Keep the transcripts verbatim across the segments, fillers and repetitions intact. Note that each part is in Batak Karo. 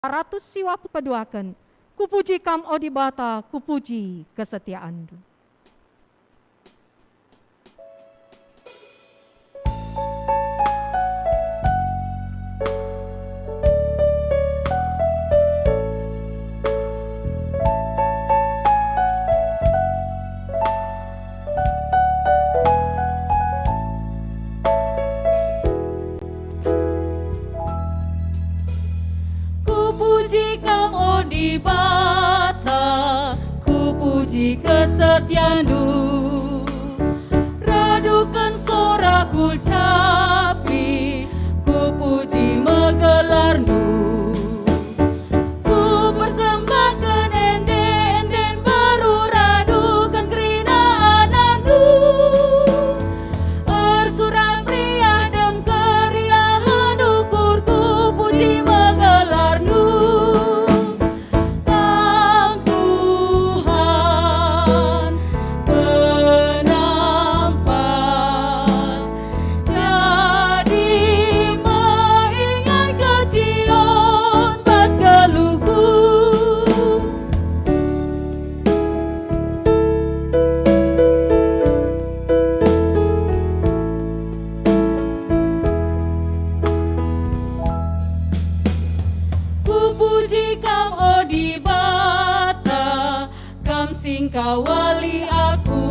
ratus siwah puluh peduaken, Kupuji Kam, o Dibata, kupuji kesetiaanNdu. Kupuji Kam, o Dibata, kupuji kesetiaNdu. Raduken sora kucapi, kupuji me gelarNdu. Kupersembahken ende-enden mbaru raduken kerina anakNdu. Ersurak meriah dem keriahen ukurku, puji me gelarNdu. Kam Tuhan penampat, jadi me ingan kecion bas geluhku. Kupuji Kam, o Dibata, Kam si ngkawali aku.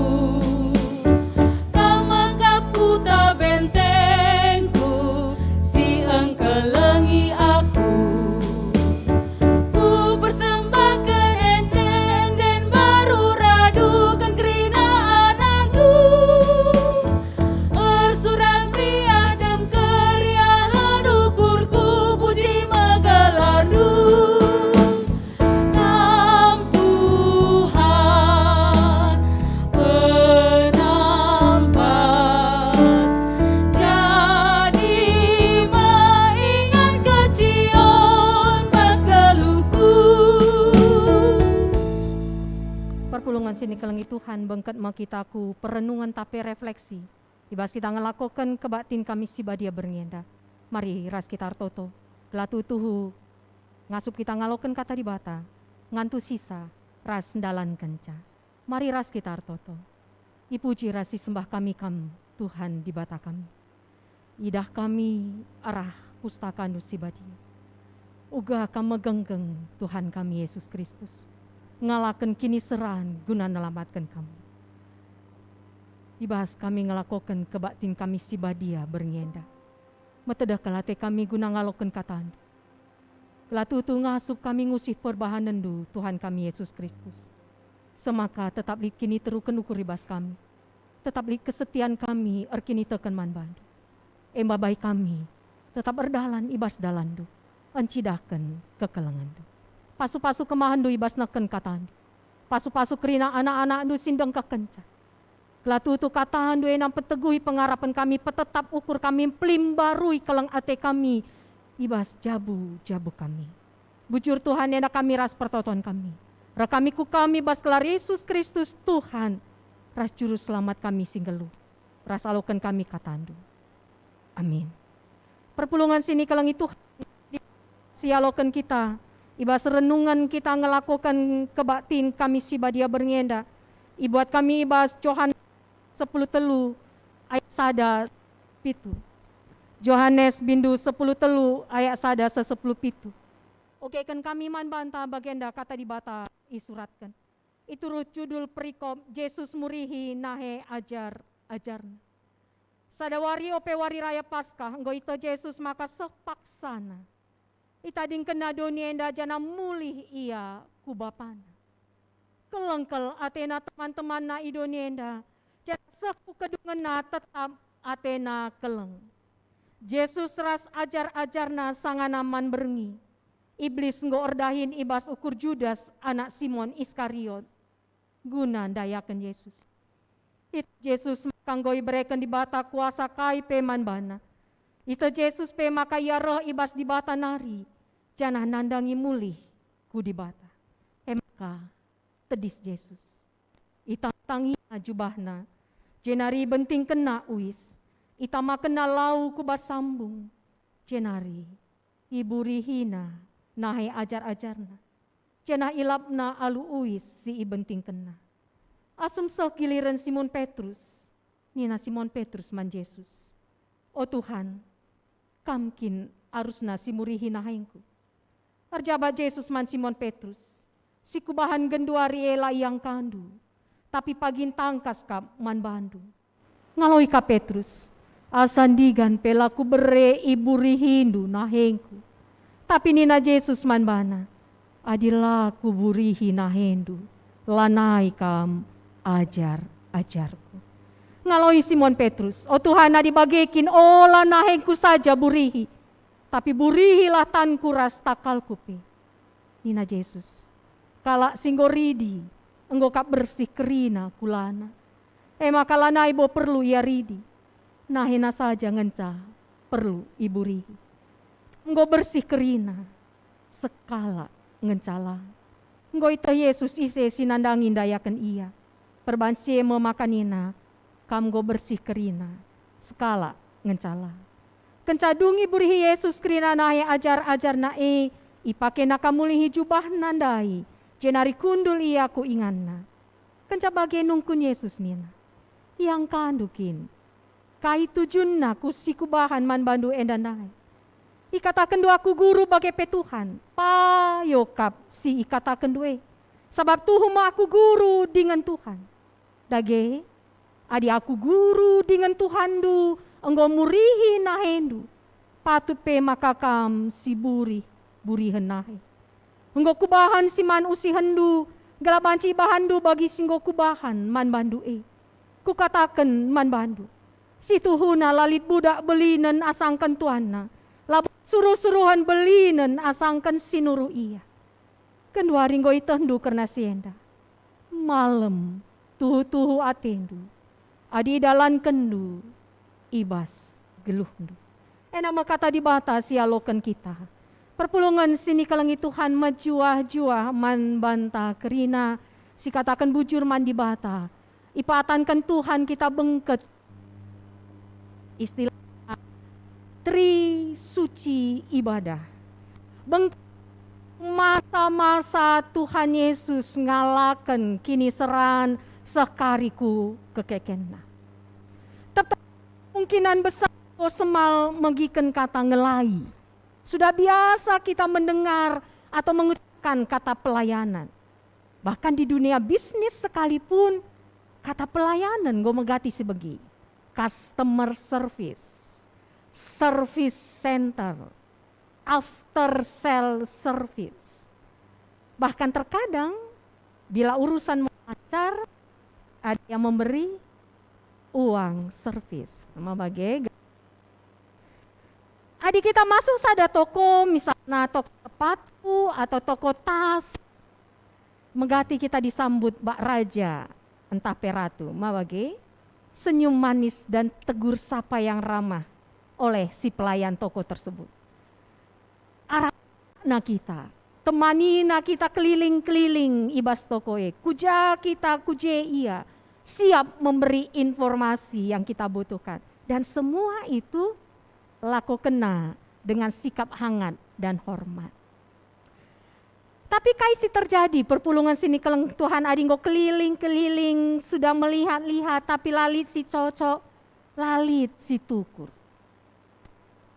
Kam manggap kuta bentengku, si engkelengi aku. Kupersembahken ende-enden mbaru raduken kerina anakNdu. Ersurak meriah dem keriahen ukurku, puji me gelarNdu. Kam Tuhan penampat, jadi me ingan kecion bas geluhku. Perpulungen si nikelengi Tuhan, bengket me kita ku perenungen tape refleksi. I bas kita ngelakoken kebaktin kami si badia berngi enda, mari ras kita ertoto, gelah tuhu-tuhu ngasup kita ngaloken Kata Dibata, ngantusisa ras ndalankenca. Mari ras kita ertoto. Ipuji ras isembah kami Kam, Tuhan Dibata kami. Idah kami arah PustakaNdu si badia. Uga Kam megenggeng Tuhan kami Yesus Kristus, ngalaken kiniseran guna nelamatken kami. I bas kami ngelakoken kebaktin kami si badia berngi enda, metedeh kal ate kami guna ngaloken KataNdu. Gelah tuhu ngasup kami ngusih perbahanenNdu, Tuhan kami Yesus Kristus. Semaka tetap lit kiniteruken ukur i bas kami, tetap lit kesetian kami erkiniteken man baNdu. E maba bai kami tetap erdalan i bas dalanNdu, encidahken kekelengenNdu. Pasu-pasu kemahenNdu i bas nehken KataNdu. Pasu-pasu kerina anak-anakNdu si ndengkehkenca. Gelah tuhu KataNdu enda mpeteguhi pengarapen kami, petetap ukur kami, mpelimbarui keleng ate kami i bas jabu-jabu kami. Bujur Tuhan, enda kami ras pertoton kami. Reh kami ku Kam i bas gelar Yesus Kristus, Tuhan ras Juru Selamat kami si nggeluh, ras aloken kami KataNdu. Amin. Perpulungen si nikelengi Tuhan, si aloken kita, i bas renungen kita ngelakoken kebaktin kami si badia berngi enda, ibuat kami i bas Johanes sepuluh telu ayat sada pitu. Johanes bindu sepuluh telu ayat sada seh sepuluh pitu. Ogeken kami man banta bagenda Kata Dibata isuratken. Ituruh judul perikop, Jesus murihi nahe ajar-ajarNa. Sada wari ope wari raya Paskah enggo ieteh Jesus maka seh paksana. ItadingkenNa doni enda janah mulih Ia ku BapaNa. Keleng kal atena teman-temanNa i doni enda, janah seh ku kedungenna tetap atena keleng. Jesus ras ajar-ajarNa sangana man berngi. Iblis enggo erdahin i bas ukur Judas, anak Simon Iskariot, guna ndayaken Jesus. Ieteh Jesus maka enggo ibereken Dibata kuasa kai pe man baNa. Ieteh Jesus pe maka Ia reh i bas Dibata nari, janah nandangi mulih ku Dibata. E maka tedis Jesus. Itangtangina jubahNa, jenari ibentingkenNa uis, itamakenNa lau ku bas sambung, jenari iburihina nahe ajar-ajarNa, janah ilapna alu uis si ibentingkenNa. Asum seh giliren Simon Petrus, nina Simon Petrus man Jesus, "O Tuhan, Kam kin arusna si murihi nahengku?" Erjabap Jesus man Simon Petrus, "Si Kubahan genduari e la iangkandu, tapi pagin tangkas kap man bandu." Ngaloi ka Petrus, "Asa ndigan pe la kubere iburihindu nahengku." Tapi nina Jesus man bana, "Adi la kuburihi nahendu, lanai kam ajar-ajarku." Ngaloi Simon Petrus, "O Tuhan, adi bage kin ola nahengku saja burihi, tapi burihilah tanku ras takalku pe." Nina Jesus, "Kalak si enggo ridi enggo kap bersih kerina kulana. E maka lanai bo perlu ia ridi, nahena saja ngenca perlu iburihi. Enggo bersih kerina, sekalak ngenca la." Enggo iteh Jesus ise si nandangi ndayaken ia. Perbahan si e me maka nina, "Kam enggo bersih kerina, sekalak ngenca la." Kenca dung iburihi Jesus kerina nahe ajar-ajarNa e, ipakena ka mulihi jubahna ndai, jenari kundul ia ku inganna. Kenca bage nungkun Jesus nina, "Iangkandu kin kai tujunna ku si kubahan man bandu enda ndai? Ikatakenndu aku Guru bage pe Tuhan, payo kap si ikatakenndu e, sabap tuhu me aku Guru dingen Tuhan. Dage, adi aku Guru dingen Tuhanndu enggo murihi nahendu, patut pe maka kam si burih-burihen nahe. Enggo kubahan si man usihenndu, gelah banci ibahanndu bagi si enggo kubahan man bandu e. Kukataken man bandu, si tuhuna la lit budak belinen asangken tuanna, labo suruh-suruhen belinen asangken si nuruh ia. Genduari enggo itehndu kerna si enda. Malem tuhu-tuhu atendu, adi idalankenndu i bas geluhndu." Enda me kata Dibata si ialoken kita. Perpulungen si nikelengi Tuhan mejuah-juah man banta kerina, sikataken bujur man Dibata. Ipatanken Tuhan kita bengket. Istilah Tri Suci Ibadah. Beng-, masa-masa Tuhan Yesus ngalaken kiniseran seh kari ku kekekenNa. Tep-, kemungkinan besar enggo semal megiken kata ngelai. Sudah biasa kita mendengar atau mengucapkan kata pelayanan. Bahkan di dunia bisnis sekalipun, kata pelayanan enggo megati si begi. Customer service, service center, after sale service. Bahkan terkadang, bila urusan lancar, ada yang memberi uang servis. Sama bage, adi kita masuk sada toko, misalna toko sepatu atau toko tas, megati kita disambut bak raja, ntah pe ratu, ma bage, senyum manis dan tegur sapa yang ramah oleh si pelayan toko tersebut. Arahna kita, temanina kita keliling-keliling i bas toko e, ku ja kita, ku je ia, siap memberi informasi yang kita butuhkan. Dan semua itu lakokenna dengan sikap hangat dan hormat. Tapi kai si terjadi perpulungen si nikeleng Tuhan adi enggo keliling-keliling, sudah melihat-lihat, tapi la lit si cocok, la lit si tukur?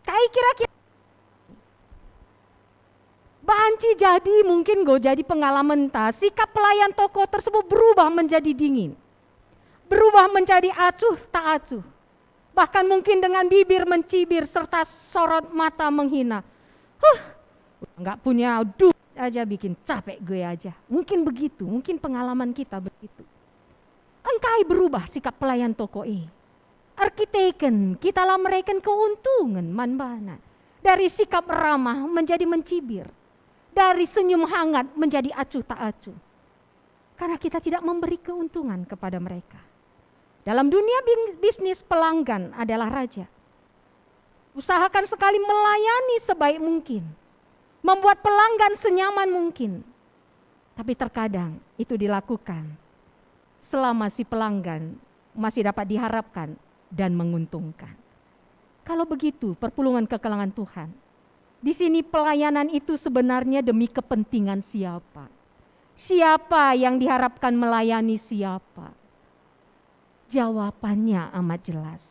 Kai kira-kira? Banci jadi mungkin enggo jadi pengalamenta, sikap pelayan toko tersebut berubah menjadi dingin, berubah menjadi acuh tak acuh. Bahkan mungkin dengan bibir mencibir serta sorot mata menghina. "Huh, nggak punya duit aja bikin capek gue aja." Mungkin begitu, mungkin pengalaman kita begitu. Engkai berubah sikap pelayan toko e? Erkiteken kita la mereken keuntungan man bana. Dari sikap ramah menjadi mencibir. Dari senyum hangat menjadi acuh tak acuh. Karena kita tidak memberi keuntungan kepada mereka. Dalam dunia bin-, bisnis, pelanggan adalah raja. Usahakan sekali melayani sebaik mungkin, membuat pelanggan senyaman mungkin. Tapi terkadang itu dilakukan selama si pelanggan masih dapat diharapkan dan menguntungkan. Kalau begitu, perpulungen kekelengen Tuhan, Di sini pelayanan itu sebenarnya demi kepentingan siapa? Siapa yang diharapkan melayani siapa? Jawabannya amat jelas.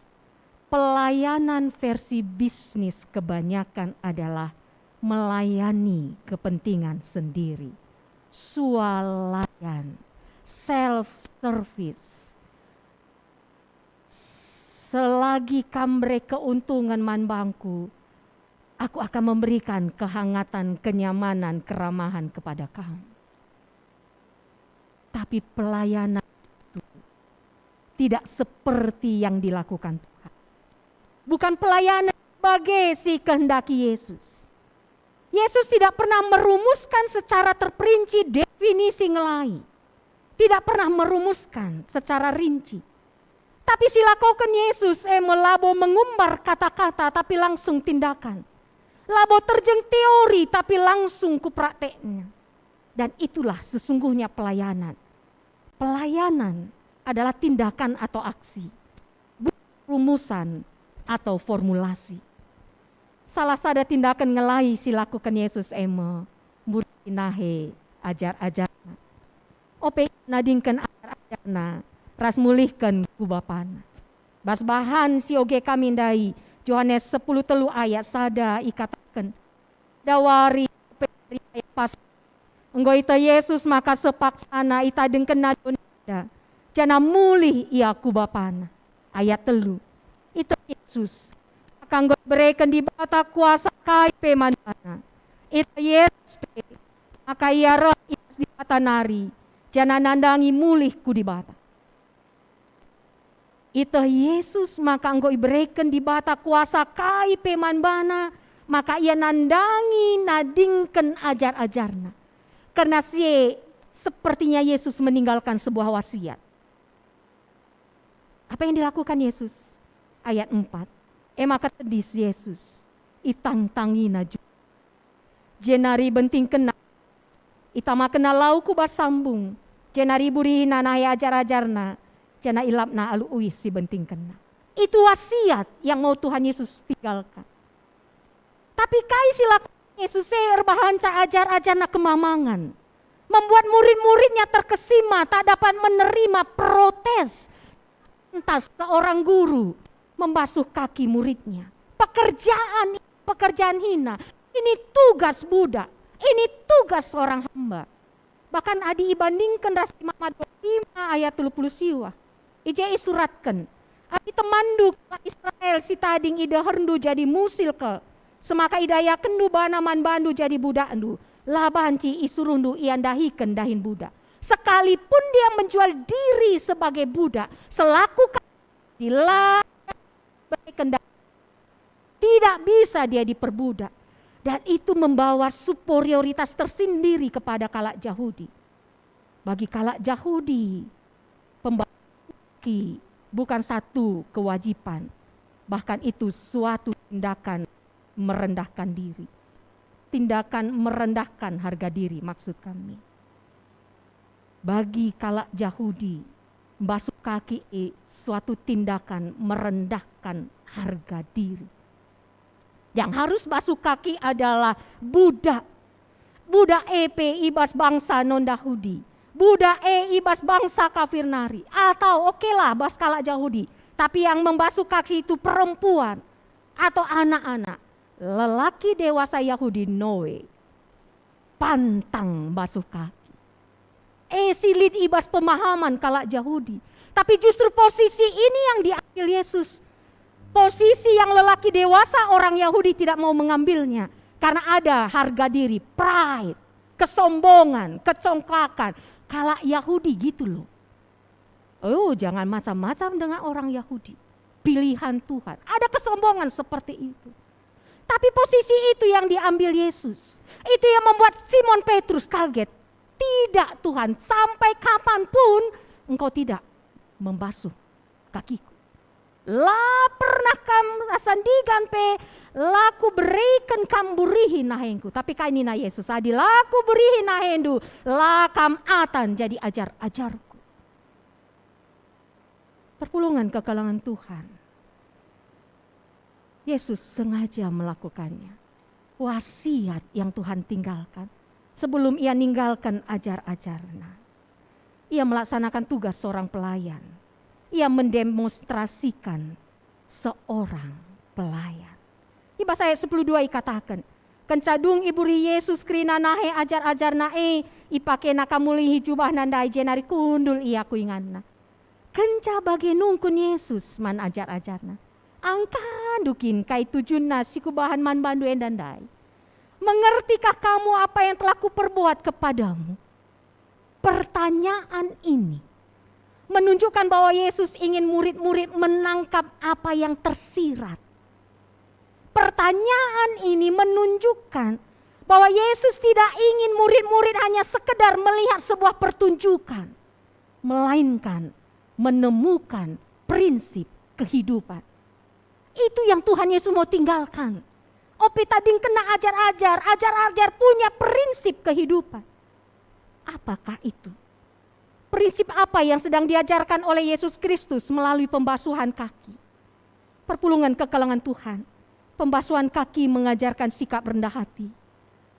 Pelayanan versi bisnis kebanyakan adalah melayani kepentingan sendiri. Swalayan, self service. Selagi kam mbere keuntungan man bangku, aku akan memberikan kehangatan, kenyamanan, keramahan kepada kam. Tapi pelayanan itu tidak seperti yang dilakukan Tuhan. Bukan pelayanan bage si kehendaki Yesus. Yesus tidak pernah merumuskan secara terperinci definisi ngelai. Tidak pernah merumuskan secara rinci. Tapi si lakoken Yesus e me labo mengumbar kata-kata, tapi langsung tindakan. Labo terjeng teori, tapi langsung ku prakteknya. Dan itulah sesungguhnya pelayanan. Pelayanan adalah tindakan atau aksi, bukan rumusan atau formulasi. Salah sada tindakan ngelai si lakoken Yesus e me mburihi nahe ajar-ajarNa. Ope Ia nadingken ajar-ajarNa ras mulihken ku BapaNa. Bas bahan si oge kami ndai, Johanes sepuluh telu ayat sada ikataken, "Dawari ope hari raya Paskah, enggo ieteh Yesus maka sepaksana itadingkenNa doni enda, janah mulih Ia ku BapaNa." Ayat telu. Ieteh Yesus maka enggo ibereken Dibata kuasa kai pe man baNa. Ieteh Yesus pe maka Ia reh i bas Dibata nari, janah nandangi mulih ku Dibata. Ieteh Yesus maka enggo ibereken Dibata kuasa kai pe man baNa, maka Ia nandangi nadingken ajar-ajarNa. Kerna si e, sepertinya Yesus meninggalkan sebuah wasiat. Apa yang dilakukan Yesus? Ayat empat. E maka tedis Yesus, itangtangina juga. Jenari bentingkenna, itamakenna lau ku bas sambung, jenari iburihina nahe ajar-ajarNa, janah ilapna alu uis si bentingkenna. Itu wasiat yang mau Tuhan Yesus tinggalkan. Tapi kai si lakoken Yesus e erbahanca ajar-ajarNa kemamangan, membuat murid-muridnya terkesima, tak dapat menerima, protes. Lantas seorang guru membasuh kaki muridnya. Pekerjaan, pekerjaan hina. Ini tugas budak. Ini tugas seorang hamba. Bahkan adi ibandingken ras Imam dua puluh lima ayat telu puluh siwah, i je isuratken, "Adi temanndu kalak Israel si tading ideherndu jadi musil kal, semaka idayakenndu bana man bandu jadi budakndu, la banci isuruhndu ia ndahiken dahin budak. Sekalipun dia menjual diri sebagai budak, selaku ka-, di la bereken da-, tidak bisa dia diperbudak." Dan itu membawa superioritas tersendiri kepada kalak Jahudi. Bagi kalak Jahudi, pembawa kaki bukan satu kewajiban, bahkan itu suatu tindakan merendahkan diri. Tindakan merendahkan harga diri, maksud kami. Bagi kalak Jahudi, basuh kaki e suatu tindakan merendahkan harga diri. Yang harus basuh kaki adalah budak. Budak e pe i bas bangsa non-Jahudi. Budak e i bas bangsa kafir nari. Atau okelah bas kalak Jahudi. Tapi yang membasuh kaki itu perempuan atau anak-anak. Lelaki dewasa Yahudi noe pantang basuh kaki. E, si lit i bas pemahaman kalak Jahudi. Tapi justru posisi ini yang diambil Yesus. Posisi yang lelaki dewasa orang Yahudi tidak mau mengambilnya. Karena ada harga diri, pride, kesombongan, kecongkakan. Kalak Yahudi gitu loh. Oh, jangan macam-macam dengan orang Yahudi. Pilihan Tuhan. Ada kesombongan seperti itu. Tapi posisi itu yang diambil Yesus. Itu yang membuat Simon Petrus kaget. "Tidak, Tuhan, sampai kapanpun Engkau tidak membasuh kakiku. La pernah kam asa ndigan pe la kuberiken kam mburihi nahengku." Tapi kai nina Yesus, "Adi la kuberihi nahendu, la kam atan jadi ajar-ajarku." Perpulungen kekelengen Tuhan. Yesus sengaja melakukannya. wasiat yang Tuhan tinggalkan sebelum ia ninggalkan ajar-ajarNa. Ia melaksanakan tugas seorang pelayan. Ia mendemonstrasikan seorang pelayan. I bas ayat sepuluh dua ikataken, "Kenca dung iburi Jesus kerina nahe ajar-ajarNa e, ipakena ka mulihi jubahNa ndai jenari kundul ia ku inganNa." Kenca bage nungkun Jesus man ajar-ajarNa, "Angkandu kin kai tujunna si Kubahan man bandu enda ndai? Mengertikah kamu apa yang telah Kuperbuat kepadamu?" Pertanyaan ini menunjukkan bahwa Yesus ingin murid-murid menangkap apa yang tersirat. Pertanyaan ini menunjukkan bahwa Yesus tidak ingin murid-murid hanya sekedar melihat sebuah pertunjukan, melainkan menemukan prinsip kehidupan. Itu yang Tuhan Yesus mau tinggalkan. Ope tading kena ajar-ajar, ajar-ajar punya prinsip kehidupan. Apakah itu? Prinsip apa yang sedang diajarkan oleh Yesus Kristus melalui pembasuhan kaki? Perpulungen kekelengen Tuhan, pembasuhan kaki mengajarkan sikap rendah hati.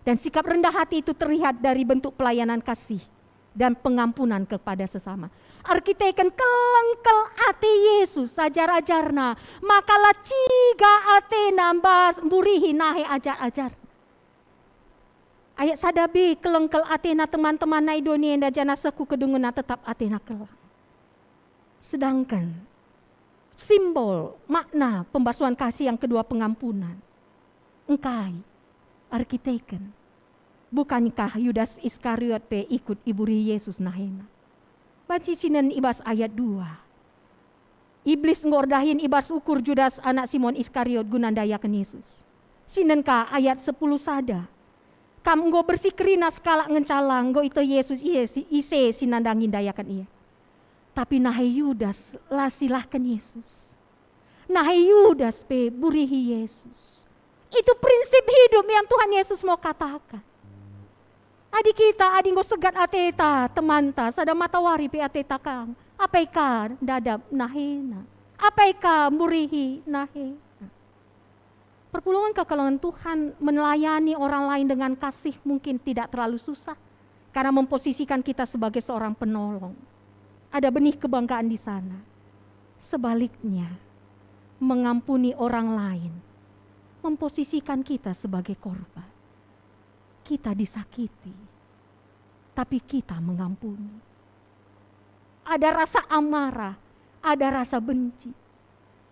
Dan sikap rendah hati itu terlihat dari bentuk pelayanan kasih dan pengampunan kepada sesama. Erkiteken kelengkel ate Yesus ajar-ajarNa, maka la ciga ateNa mbas mburihi nahe ajar-ajar. Ayat sada b, kelengkel atena teman-temanna i doni enda janah seh ku kedungenna tetap atena keleng. Sedangken simbol makna pembasuhan kasih yang kedua pengampunan. Engkai? Erkiteken, bukankah Yudas Iskariot pe ikut iburi Yesus nahena? Banci sinen i bas ayat dua. Iblis enggo erdahin i bas ukur Judas anak Simon Iskariot guna ndayaken Yesus. Sinen ka ayat sepuluh sada. Kam enggo bersih kerina sekalak ngenca lang, enggo iteh Yesus ise si, ise si nandangi ndayaken Ia. Tapi nahe Yudas la silahken Yesus. Nahe Yudas pe burihi Yesus. Itu prinsip hidup yang Tuhan Yesus mau katakan. Adi kita, adi enggo segat ateta temanta, sada matawari pe ateta kam, apai ka ndadap nahena? Apai ka mburihi nahena? Perpulungen kekelengen Tuhan, melayani orang lain dengan kasih mungkin tidak terlalu susah, karena memposisikan kita sebagai seorang penolong. Ada benih kebanggaan di sana. Sebaliknya, mengampuni orang lain memposisikan kita sebagai korban. Kita disakiti, tapi kita mengampuni. Ada rasa amarah, ada rasa benci.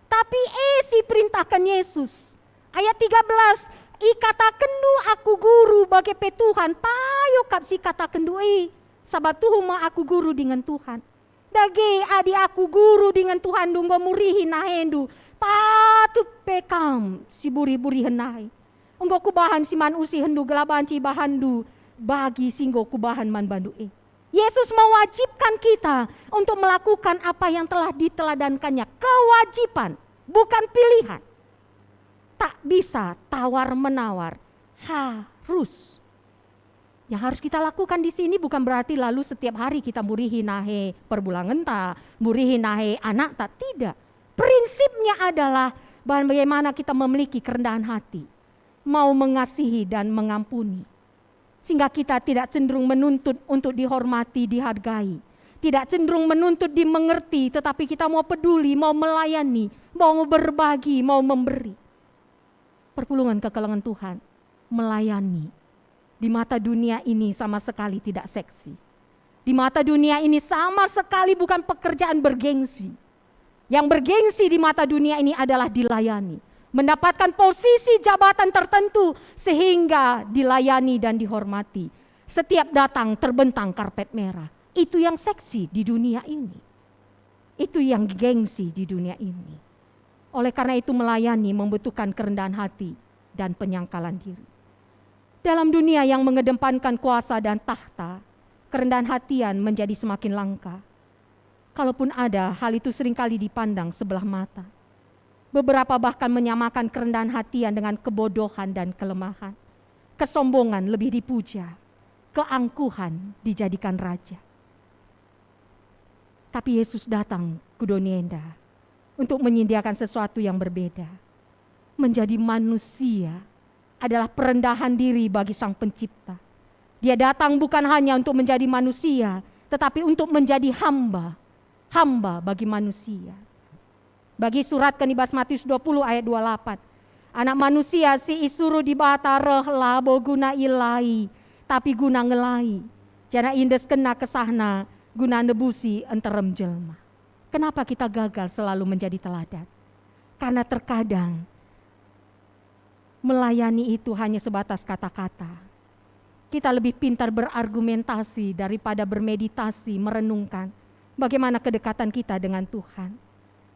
Tapi e si perintahken Yesus. Ayat tiga belas, "Ikatakenndu Aku Guru, bage pe Tuhan, payo kap si ikatakenndu e, sabap tuhu me Aku Guru dingen Tuhan." Dage, adi Aku Guru dingen Tuhanndu enggo murihi nahendu, patut pe kam si buri-burihen nahe. Enggo Kubahan si man usihenndu gelah banci ibahanndu bagi si enggo Kubahan man bandu e. Yesus mewajibkan kita untuk melakukan apa yang telah diteladankan-Nya. Kewajiban, bukan pilihan. Tak bisa tawar-menawar, harus. Yang harus kita lakukan di sini bukan berarti lalu setiap hari kita mburihi nahe perbulangenta, mburihi nahe anakta, tidak. Prinsipnya adalah bagaimana kita memiliki kerendahan hati, mau mengasihi dan mengampuni. Sehingga kita tidak cenderung menuntut untuk dihormati, dihargai. Tidak cenderung menuntut dimengerti, tetapi kita mau peduli, mau melayani, mau berbagi, mau memberi. Perpulungen kekelengen Tuhan, melayani di mata dunia ini sama sekali tidak seksi. Di mata dunia ini sama sekali bukan pekerjaan bergengsi. Yang bergengsi di mata dunia ini adalah dilayani, mendapatkan posisi jabatan tertentu sehingga dilayani dan dihormati. Setiap datang terbentang karpet merah. Itu yang seksi di dunia ini. Itu yang gengsi di dunia ini. Oleh karena itu, melayani membutuhkan kerendahan hati dan penyangkalan diri. Dalam dunia yang mengedepankan kuasa dan tahta, kerendahan hatian menjadi semakin langka. Kalaupun ada, hal itu seringkali dipandang sebelah mata. Beberapa bahkan menyamakan kerendahan hatian dengan kebodohan dan kelemahan. Kesombongan lebih dipuja, keangkuhan dijadikan raja. Tapi Yesus datang ku doni enda untuk menyediakan sesuatu yang berbeda, menjadi manusia adalah perendahan diri bagi Sang Pencipta. Dia datang bukan hanya untuk menjadi manusia, tetapi untuk menjadi hamba, hamba bagi manusia. Bagi suratken i bas Matius dua puluh ayat dua lapan, Anak Manusia si isuruh Dibata reh labo guna ilai, tapi guna ngelai, janah iendeskenNa kesahNa guna nebusi nterem jelma. Kenapa kita gagal selalu menjadi teladan? Karena terkadang melayani itu hanya sebatas kata-kata. Kita lebih pintar berargumentasi daripada bermeditasi, merenungkan bagaimana kedekatan kita dengan Tuhan.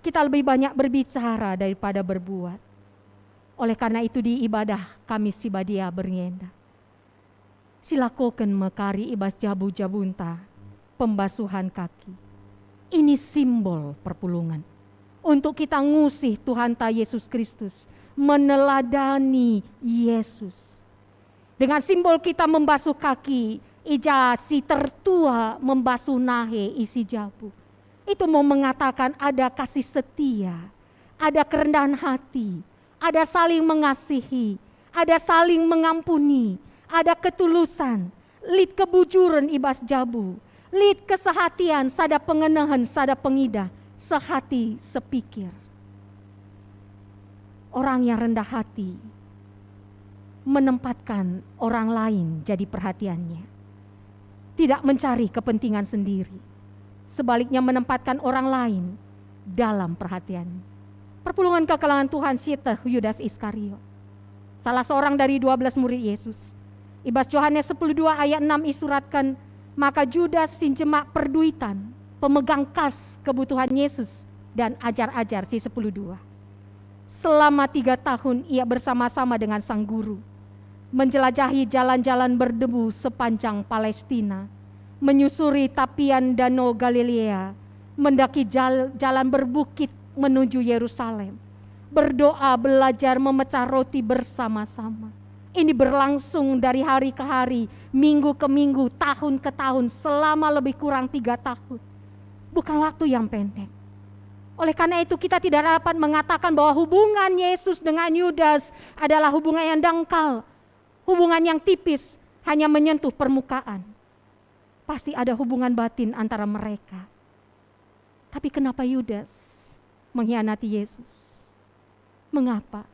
Kita lebih banyak berbicara daripada berbuat. Oleh karena itu, di ibadah Kamis si badia berngi enda, silakoken me kari i bas jabu-jabunta pembasuhan kaki. Ini simbol perpulungen untuk kita ngusih Tuhanta Yesus Kristus, meneladani Yesus. Dengan simbol kita membasuh kaki, i ja si tertua membasuh nahe isi jabu. Itu mau mengatakan ada kasih setia, ada kerendahan hati, ada saling mengasihi, ada saling mengampuni, ada ketulusan, lit kebujuren i bas jabu, lit kesehatian, sada pengenehen, sada pengidah, sehati sepikir. Orang yang rendah hati menempatkan orang lain jadi perhatiannya, tidak mencari kepentingan sendiri, sebaliknya menempatkan orang lain dalam perhatian. Perpulungen kekelengen Tuhan sieteh Yudas Iskariot, salah seorang dari dua belas murid Yesus. I bas Johanes sepuluh dua ayat enam isuratken, maka Judas si njemak perduitan, pemegang kas kebutuhan Yesus dan ajar-ajar si sepuluh dua. Selama tiga tahun ia bersama-sama dengan Sang Guru, menjelajahi jalan-jalan berdebu sepanjang Palestina, menyusuri tapian Danau Galilea, mendaki jal-, jalan berbukit menuju Yerusalem, berdoa, belajar, memecah roti bersama-sama. Ini berlangsung dari hari ke hari, minggu ke minggu, tahun ke tahun, selama lebih kurang tiga tahun. Bukan waktu yang pendek. Oleh karena itu, kita tidak dapat mengatakan bahwa hubungan Yesus dengan Yudas adalah hubungan yang dangkal, hubungan yang tipis, hanya menyentuh permukaan. Pasti ada hubungan batin antara mereka. Tapi kenapa Yudas mengkhianati Yesus? Mengapa?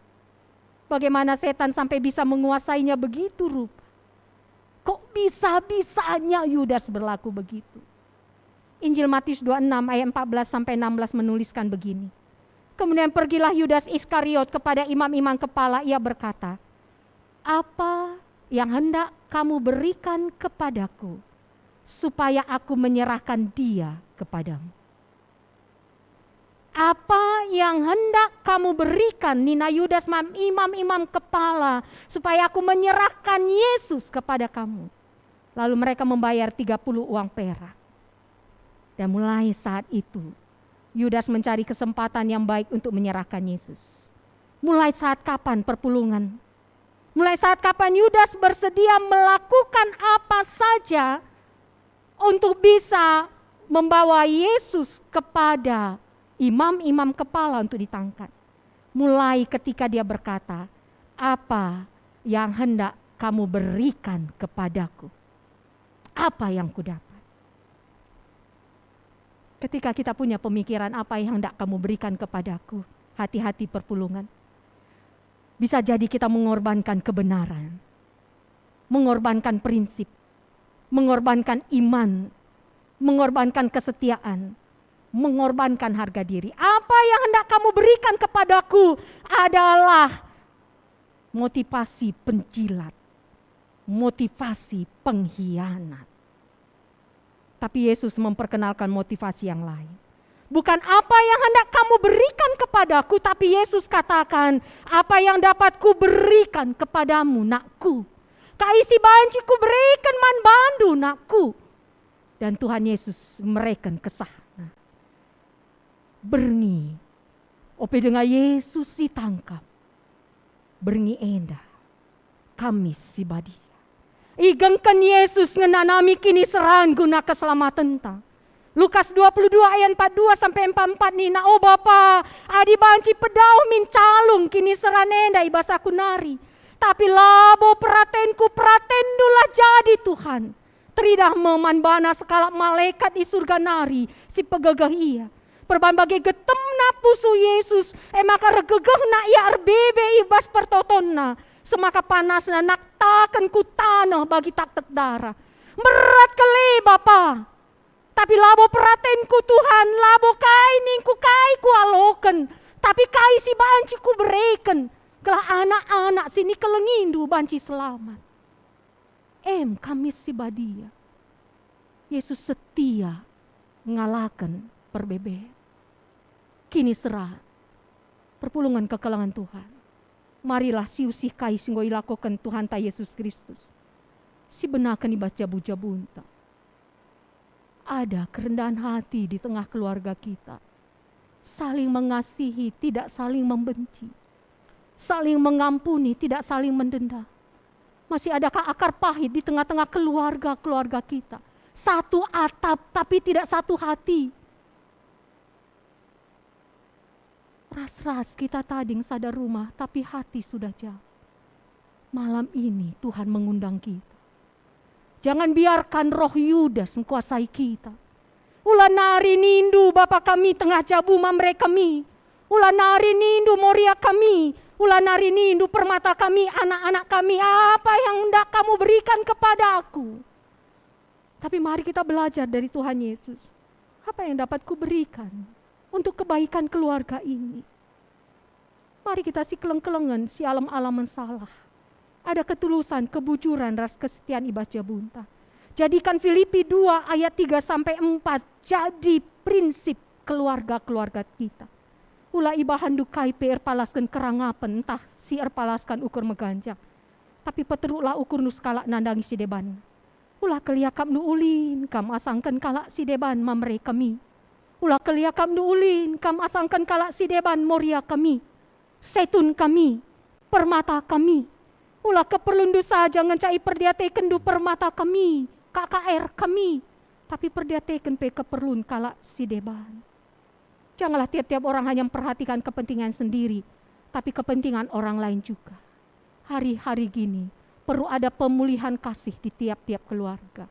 Bagaimana setan sampai bisa menguasainya begitu rupa? Kok bisa-bisanya Yudas berlaku begitu? Injil Matius dua enam ayat empat belas sampai enam belas menuliskan begini, "Kemudian pergilah Yudas Iskariot kepada imam-imam kepala, ia berkata, 'Apa yang hendak kamu berikan kepadaku, supaya aku menyerahkan dia kepadamu?'" "Apa yang hendak kamu berikan," nina Yudas man imam-imam kepala, "supaya aku menyerahkan Yesus kepada kamu?" Lalu mereka membayar tiga puluh uang perak. Dan mulai saat itu, Yudas mencari kesempatan yang baik untuk menyerahkan Yesus. Mulai saat kapan perpulungen? Mulai saat kapan Yudas bersedia melakukan apa saja untuk bisa membawa Yesus kepada imam-imam kepala untuk ditangkap? Mulai ketika dia berkata, "Apa yang hendak kamu berikan kepadaku? Apa yang kudapat?" Ketika kita punya pemikiran, "Apa yang hendak kamu berikan kepadaku?" Hati-hati perpulungen. Bisa jadi kita mengorbankan kebenaran, mengorbankan prinsip, mengorbankan iman, mengorbankan kesetiaan, mengorbankan harga diri. "Apa yang hendak kamu berikan kepadaku adalah motivasi penjilat, motivasi pengkhianat." Tapi Yesus memperkenalkan motivasi yang lain. "Bukan apa yang hendak kamu berikan kepadaku," tapi Yesus katakan, "Apa yang dapat kuberikan kepadamu, nakku? Kai si banci kuberikan man bandu, nakku?" Dan Tuhan Yesus mereken kesahna. Berngi, ope denga Yesus itangkap, berngi enda Kamis si Badia. Igengken Yesus ngenanami kiniseran guna keselamatenta. Lukas dua puluh dua ayat empat dua sampai empat empat nina, "O Bapa, adi banci pedauh min calung kiniseran enda i bas aku nari. Tapi labo peratenku, peratenndu la jadi, Tuhan. Teridah me man bana sekalak malekat i surga nari si pegegeh ia. Perban bage getemna pusuh Jesus, e maka ergegehna ia erbebe i bas pertotonna, semaka panasna naktaken ku taneh bagi taktek darah. Mberat kal e, Bapa. Tapi labo peratenku, Tuhan, labo kai ningku kai kualoken, tapi kai si banci kubereken, gelah anak-anak si nikelengindu banci selamat. Em Kamis si badia. Yesus setia ngalaken perbeben. Kiniseran, perpulungen kekelengen Tuhan. Marilah siusih kai si enggo ilakoken Tuhanta Yesus Kristus. Sibenaken i bas jabu-jabunta. Ada kerendahan hati di tengah keluarga kita. Saling mengasihi, tidak saling membenci. Saling mengampuni, tidak saling mendendam. Masih adakah akar pahit di tengah-tengah keluarga-keluarga kita? Satu atap, tapi tidak satu hati. Ras-ras kita tading sada rumah, tapi hati sudah jauh. Malam ini Tuhan mengundang kita. Jangan biarkan roh Yudas ngkuasai kita. Ula nari nindu, "Bapa kami tengah jabu mamre kami." Ula nari nindu, "Moria kami." Ula nari nindu, "Permata kami, anak-anak kami, apa yang hendak kamu berikan kepadaku?" Tapi mari kita belajar dari Tuhan Yesus. Apa yang dapat kuberikan untuk kebaikan keluarga ini? Mari kita sikeleng-kelengen, sialem-alemen salah. Ada ketulusan, kebujuran, ras kesetian i bas jabunta. Jadikan Filipi dua ayat tiga sampai empat jadi prinsip keluarga-keluarga kita. Ula ibahanndu kai pe erpalasken kerangapen ntah si erpalasken ukur meganjang. Tapi peteruklah ukurndu sekalak nandangi si deban. Ula keliakapndu ulin kam asangken kalak si deban mamre kami. Ula keliakapndu ulin kam asangken kalak si deban moria kami, setun kami, permata kami. Ula keperlunndu saja ngenca iperdiatekenndu permata kami, K K R kami, tapi perdiateken pe keperlun kalak si deban. Janganlah tiap-tiap orang hanya memperhatikan kepentingan sendiri, tapi kepentingan orang lain juga. Hari-hari gini perlu ada pemulihan kasih di tiap-tiap keluarga.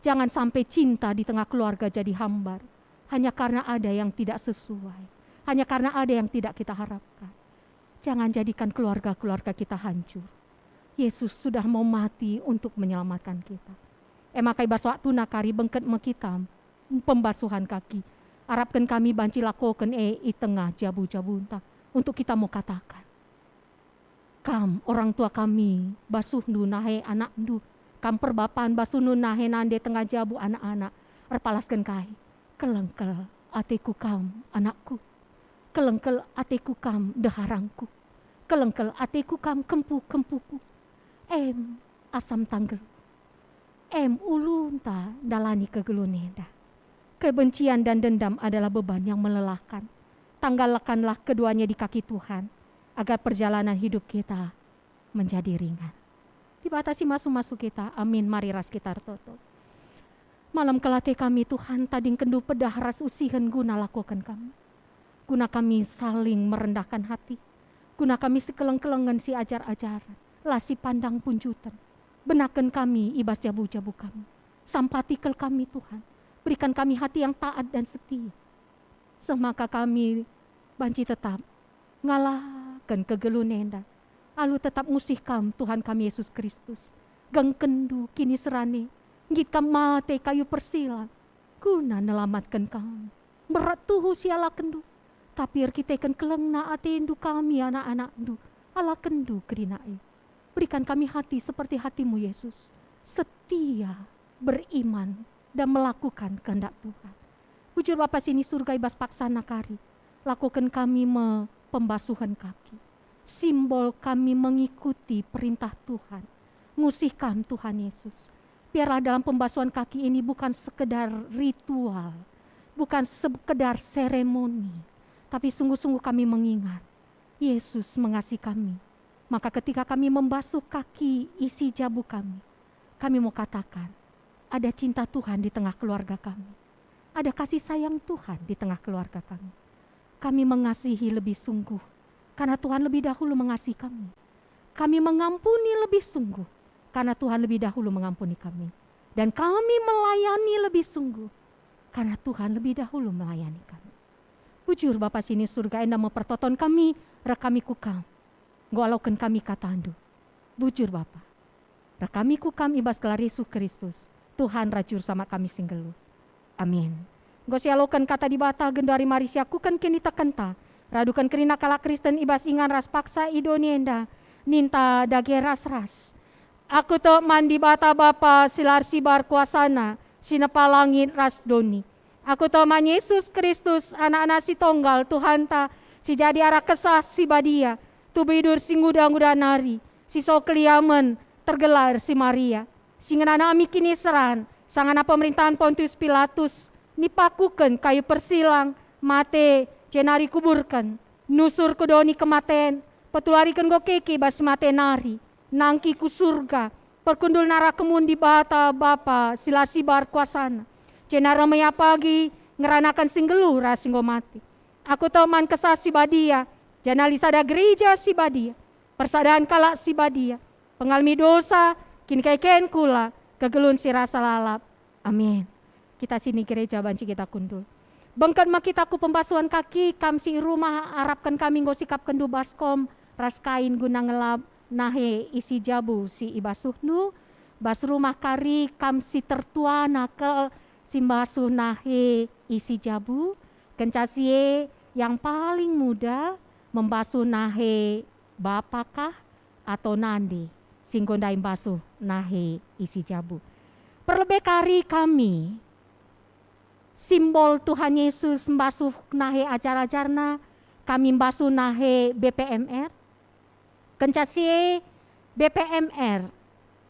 Jangan sampai cinta di tengah keluarga jadi hambar, hanya karena ada yang tidak sesuai, hanya karena ada yang tidak kita harapkan. Jangan jadikan keluarga-keluarga kita hancur. Yesus sudah mau mati untuk menyelamatkan kita. E maka i bas waktu nakari bengket me kita pembasuhan kaki. Arapken kami banci lakoken e i tengah jabu-jabunta untuk kita mau katakan, "Kam, orang tua kami, basuhndu nahe anakndu. Kam perbapan, basuhndu nahe nande tengah jabu anak-anak. Erpalasken kai. Keleng kal ateku kam, anakku. Keleng kal ateku kam, ndeharangku. Keleng kal ateku kam, kempu-kempuku." Em, asam tanggel. Em, ulunta ndalani kegeluhen enda. Kebencian dan dendam adalah beban yang melelahkan. Tanggalkanlah keduanya di kaki Tuhan, agar perjalanan hidup kita menjadi ringan. Dibata si masu-masu kita. Amin. Mari ras kita ertoto. Malem kel ate kami, Tuhan, tadingkenNdu pedah ras usihen guna lakoken kami. Guna kami saling merendahkan hati. Guna kami sikeleng-kelengen, siajar-ajaren, la sipandang punjuten. Benaken kami i bas jabu-jabu kami. Sampati kel kami, Tuhan. Berikan kami hati yang taat dan setia. Seh maka kami banci tetap ngalaken kegeluhen enda, alu tetap ngusih Kam, Tuhan kami Yesus Kristus. Gengkenndu kiniseran e, nggit Kam mate kayu persilang, guna nelamatken kami. Mberat tuhu sialakenndu, tapi erkiteken kelengna atendu kami, anak-anakndu, alakenndu kerina e. Berikan kami hati seperti hatimu, Yesus, setia, beriman, dan melakukan kehendak Tuhan. Bujur Bapa si ni Surga, i bas paksana kari, lakoken kami me pembasuhen kaki, simbol kami mengikuti perintah Tuhan, ngusih Kam, Tuhan Yesus. Biarlah dalam pembasuhan kaki ini bukan sekedar ritual, bukan sekedar seremoni, tapi sungguh-sungguh kami mengingat Yesus mengasihi kami. Maka ketika kami membasuh kaki isi jabu kami, kami mau katakan, ada cinta Tuhan di tengah keluarga kami. Ada kasih sayang Tuhan di tengah keluarga kami. Kami mengasihi lebih sungguh, karena Tuhan lebih dahulu mengasihi kami. Kami mengampuni lebih sungguh, karena Tuhan lebih dahulu mengampuni kami. Dan kami melayani lebih sungguh, karena Tuhan lebih dahulu melayani kami. Bujur Bapa si ni Surga enda me pertoton kami, reh kami ku Kam. Enggo aloken kami kataNdu. Bujur Bapa. Reh kami ku Kam i bas gelar Yesus Kristus, Tuhan ras Juru Selamat kami si nggeluh. Amin. Enggo sialoken Kata Dibata genduari mari siakuken kinitekenta, raduken kerina kalak Kristen i bas ingan ras paksa i doni enda, ninta dage ras-ras. Aku tek man Dibata Bapa si la ersibar kuasaNa, si nepa langit ras doni. Aku tek man Yesus Kristus, AnakNa si Tonggal, Tuhanta, si jadi arah Kesah Si Badia, tubuh idur si nguda-nguda nari, si so keliamen, tergelar si Maria, si ngenanami kiniseran, sangana pemerintahen Pontius Pilatus, nipakuken kayu persilang, mate, jenari kuburken, nusur ku doni kematen, petulariken enggo keke i bas si mate nari, nangkih ku Surga, perkundulna arah kemuhen Dibata Bapa si la sibar kuasaNa, jenari meriah pagi ngeranaken si nggeluh ras si enggo mate. Aku tek man Kesah Si Badia, janah lit sada Gereja Si Badia, persadan kalak si badia, pengalemi dosa, kinekeken kula, kegeluhen si rasa lalap. Amin. Kita si ni gereja banci kita kundul. Bengket me kita ku pembasuhen kaki, kam si i rumah, arapken kami enggo sikapkenndu baskom ras kain guna ngelap nahe isi jabu si ibasuhndu. Bas rumah kari kam si tertuana kal si mbasuh nahe isi jabu, kenca si e yang paling muda membasuh nahe bapa kah atau nande si enggo ndai mbasuh nahe isi jabu. Perlebe kari kami, simbol Tuhan Yesus mbasuh nahe ajar-ajarNa, kami mbasuh nahe B P M R. Kenca si e, B P M R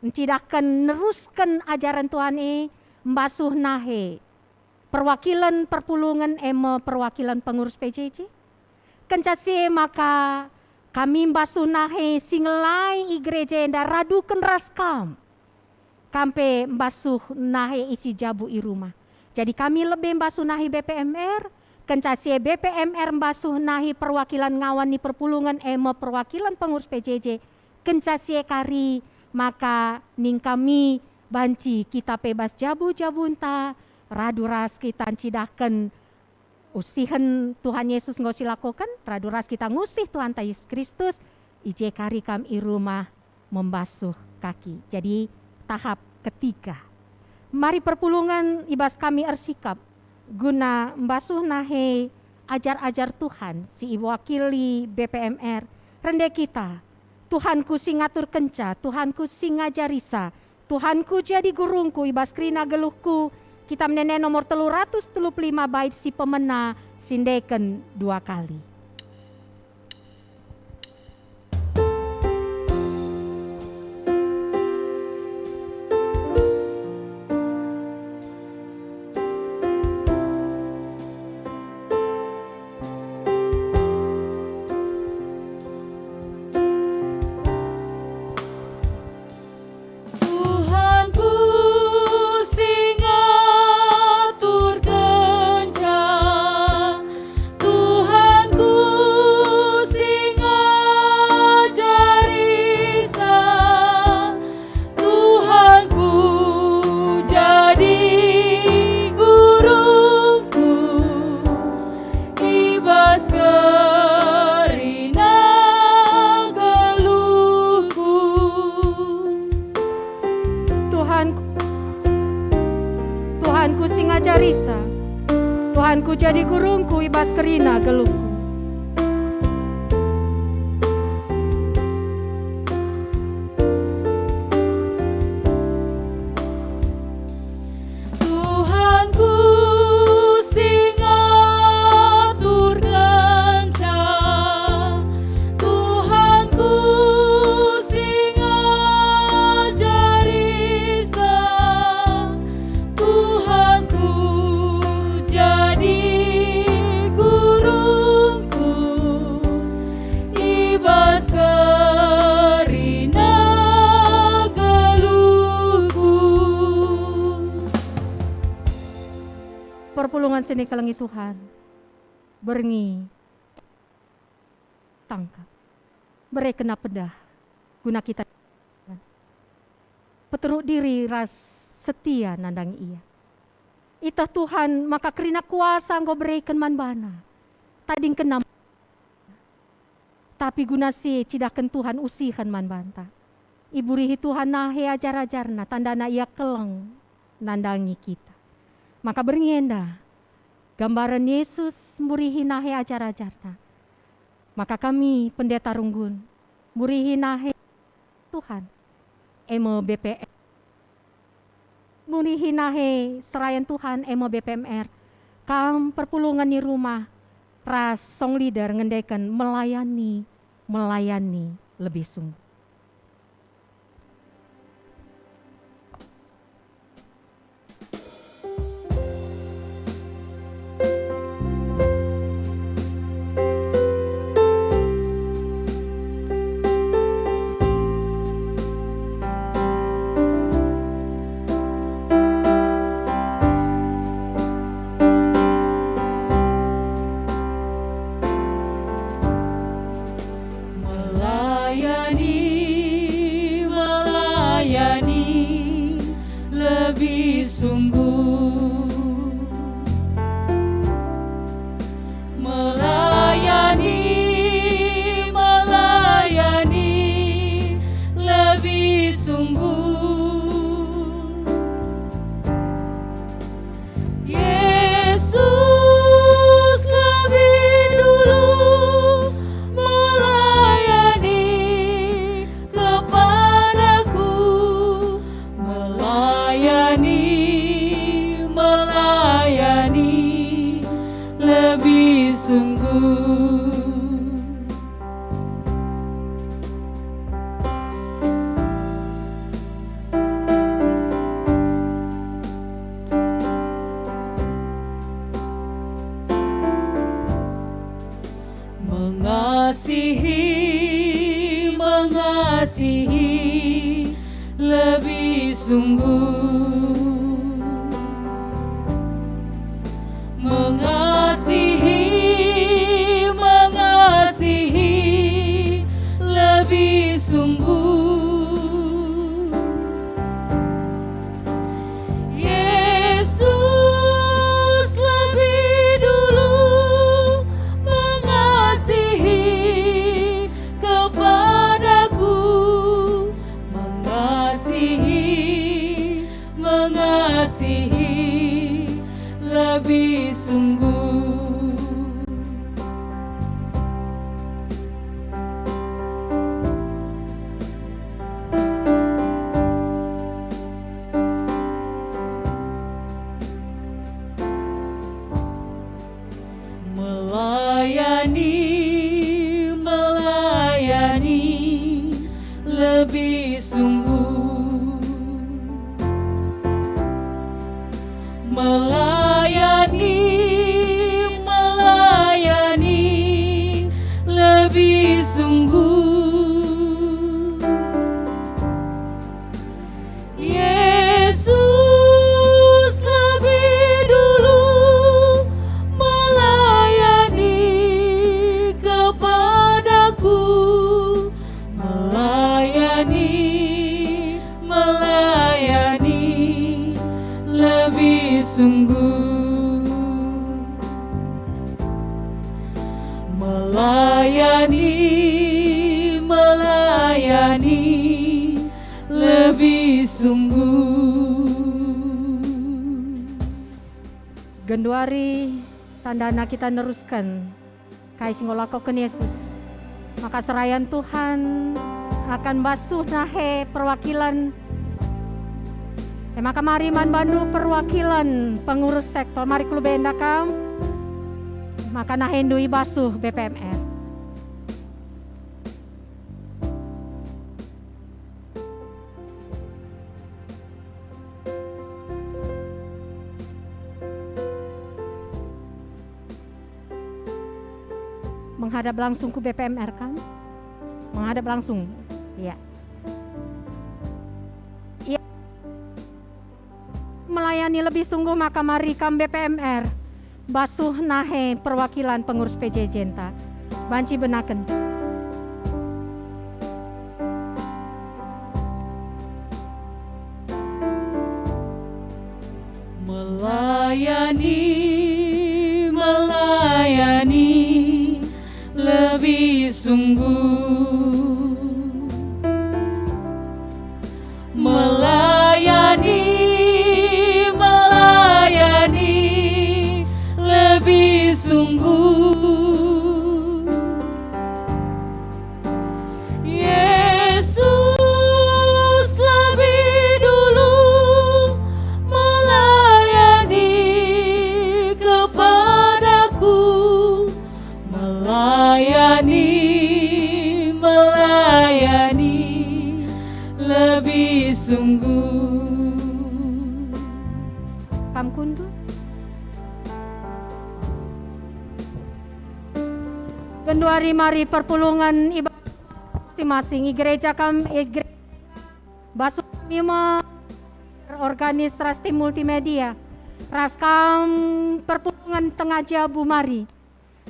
ncidahken nerusken ajaren Tuhan e, mbasuh nahe perwakilen perpulungen, e me perwakilen pengurus P J J. Kenca si e maka kami mbasuh nahe si ngelai i gereja enda raduken ras kam. Kam pe mbasuh nahe isi jabu i rumah. Jadi kami lebe mbasuh nahe B P M R, kenca si e B P M R mbasuh nahe perwakilan ngawan ni perpulungen, e me perwakilan pengurus P J J. Kenca si e kari, maka ning kami banci kita pe bas jabu-jabunta, radu ras kita ncidahken usihen Tuhan Yesus enggo silakoken, radu ras kita ngusih Tuhanta Yesus Kristus, i je kari kam i rumah membasuh kaki. Jadi, tahap ketiga. Mari perpulungen i bas kami ersikap guna mbasuh nahe ajar-ajar Tuhan si iwakili B P M R. Rende kita, Tuhanku si ngaturkenca, Tuhanku si ngajarisa, Tuhanku jadi gurungku i bas kerina geluhku, Kitab Nene nomor telu ratus telu puluh lima bait si pemena si ndeken dua kali. Tuhanku si ngaturkenca, Tuhanku si ngajarisa, Tuhanku jadi gurungku. I bas kerina geluhku. Tuhanku, Tuhanku si ngajarisa, Tuhanku jadi gurungku i bas kerina geluhku. Tuhanku si ngaturkenca, Tuhanku si ngajarisa, Tuhanku jadi gurungku. I bas kerina geluhku. Perpulungen si nikelengi Tuhan, berngi tangkap, bere kena pedah. guna kita peteruk diri ras setia nandangi Ia. Iteh Tuhan maka kerina kuasa enggo bereken man bana. Tadingkenna, tapi guna si e cidahken Tuhan usihen man banta. Iburihi Tuhan nahe ajar-ajarNa, tandana Ia keleng nandangi kita. Maka berngi enda, gambaren Yesus mburihi nahe ajar-ajarNa. Maka kami, Pendeta Runggun, mburihi nahe Tuhan, e me B P M. Mburihi nahe serayan Tuhan, e me B P M R. Kam perpulungen i rumah, ras song leader ngendeken melayani, melayani lebih sungguh. Melayani, melayani lebih sungguh. Melayani, melayani lebih sungguh. Yesus lebih dulu melayani kepadaku, melayani, melayani lebih sungguh. Mengasihi, mengasihi lebih sungguh. Mengasihi, mengasihi lebih sungguh. Yesus lebih dulu mengasihi kepadaku, mengasihi, mengasihi lebih sungguh. Melayani, melayani lebih sungguh. Melayani, melayani lebih sungguh. Yesus lebih dulu melayani kepadaku, melayani, melayani lebih sungguh. Melayani, melayani lebih sungguh. Genduari tandana kita nerusken kai si enggo lakoken Yesus. Maka serayan Tuhan akan mbasuh nahe perwakilan. E maka mari man bandu perwakilan pengurus sektor, mari ku lebe enda kam. Maka nahendu ibasuh B P M R. Menghadap langsung ku B P M R kan? Menghadap langsung. Iya. Iya. Melayani lebih sungguh maka mari kam B P M R. Basuh nahe perwakilan pengurus P J J-nta. Banci benaken. Melayani, melayani lebih sungguh. Melayani, melayani lebih sungguh. Yesus lebih dulu melayani kepadaku, melayani, melayani lebih sungguh. Kam kundul? Genduari mari perpulungen ibadah masing-masing i gereja kam, i gereja Basu kami me organis ras tim multimedia, ras kam perpulungen tengah jabu mari.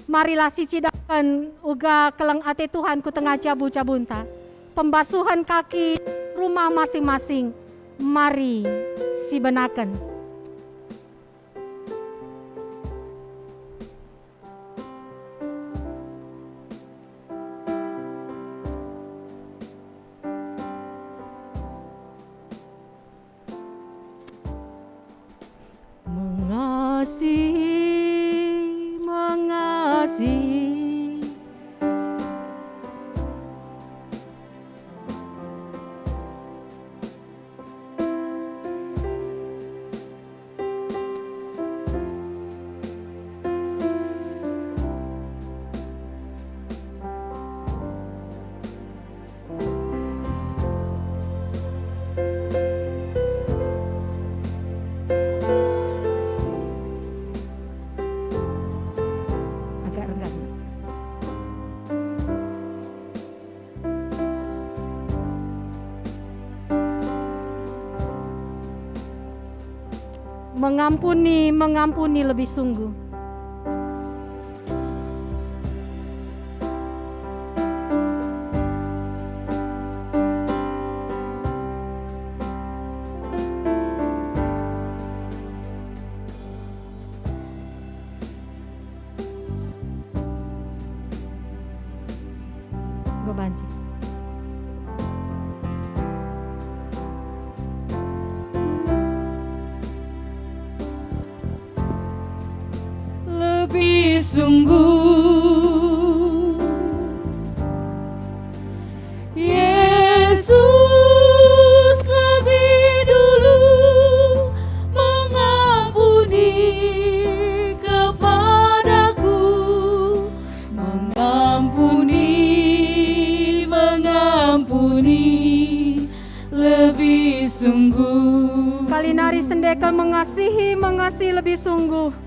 Marilah sicidahken uga keleng ate Tuhan ku tengah jabu-jabunta. Pembasuhen kaki rumah masing-masing, mari sibenaken. Mengasihi, mengasihi. Agak renggang. Mengampuni, mengampuni lebih sungguh. Enggo banci. Lebih sungguh. Yesus lebih dulu mengampuni kepadaku, mengampuni, mengampuni lebih sungguh. Sekali nari sendeken, mengasihi, mengasihi lebih sungguh.